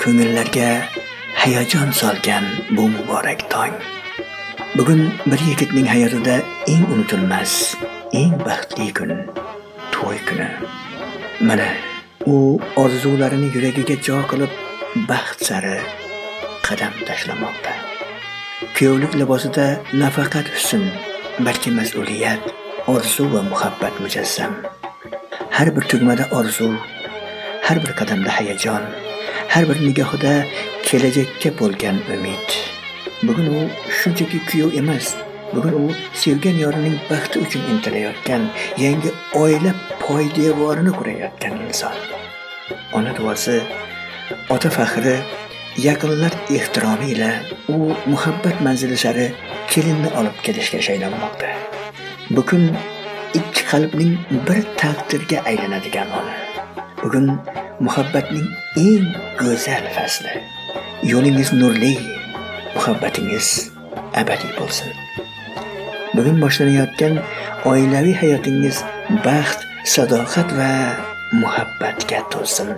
Ko'ngillarga hayajon solgan bu muborak tong. Bugun bir yigitning hayotida eng unutilmas, eng baxtli kun, to'y kuni. Mana u orzularini yuragiga jo qilib, baxt sari qadam tashlamoqda. Kuyovlik libosida nafaqat husn, balki mas'uliyat, orzu va muhabbat mujassam. Har bir tugmada orzu, har bir qadamda hayajon, har bir nigohida kelajakka bo'lgan umid. Bugun u shunchaki kuyov emas, bugun u sevgan yorining baxti uchun intilayotgan, yangi oila poydevorini qurayotgan inson. Ona duosi, ota faxri, yaqinlar ehtiromi ila u muhabbat manzili sari kelinni olib kelishga shaylanmoqda. Bugun ikki qalbning bir taqdirga aylanadigan oni. Bugun muhabbatning eng go'zal fasli. Yo'lingiz nurli, muhabbatingiz abadiy bo'lsin. Bugun boshlanayotgan oilaviy hayotingiz baxt, sadoqat va muhabbatga to'lsin.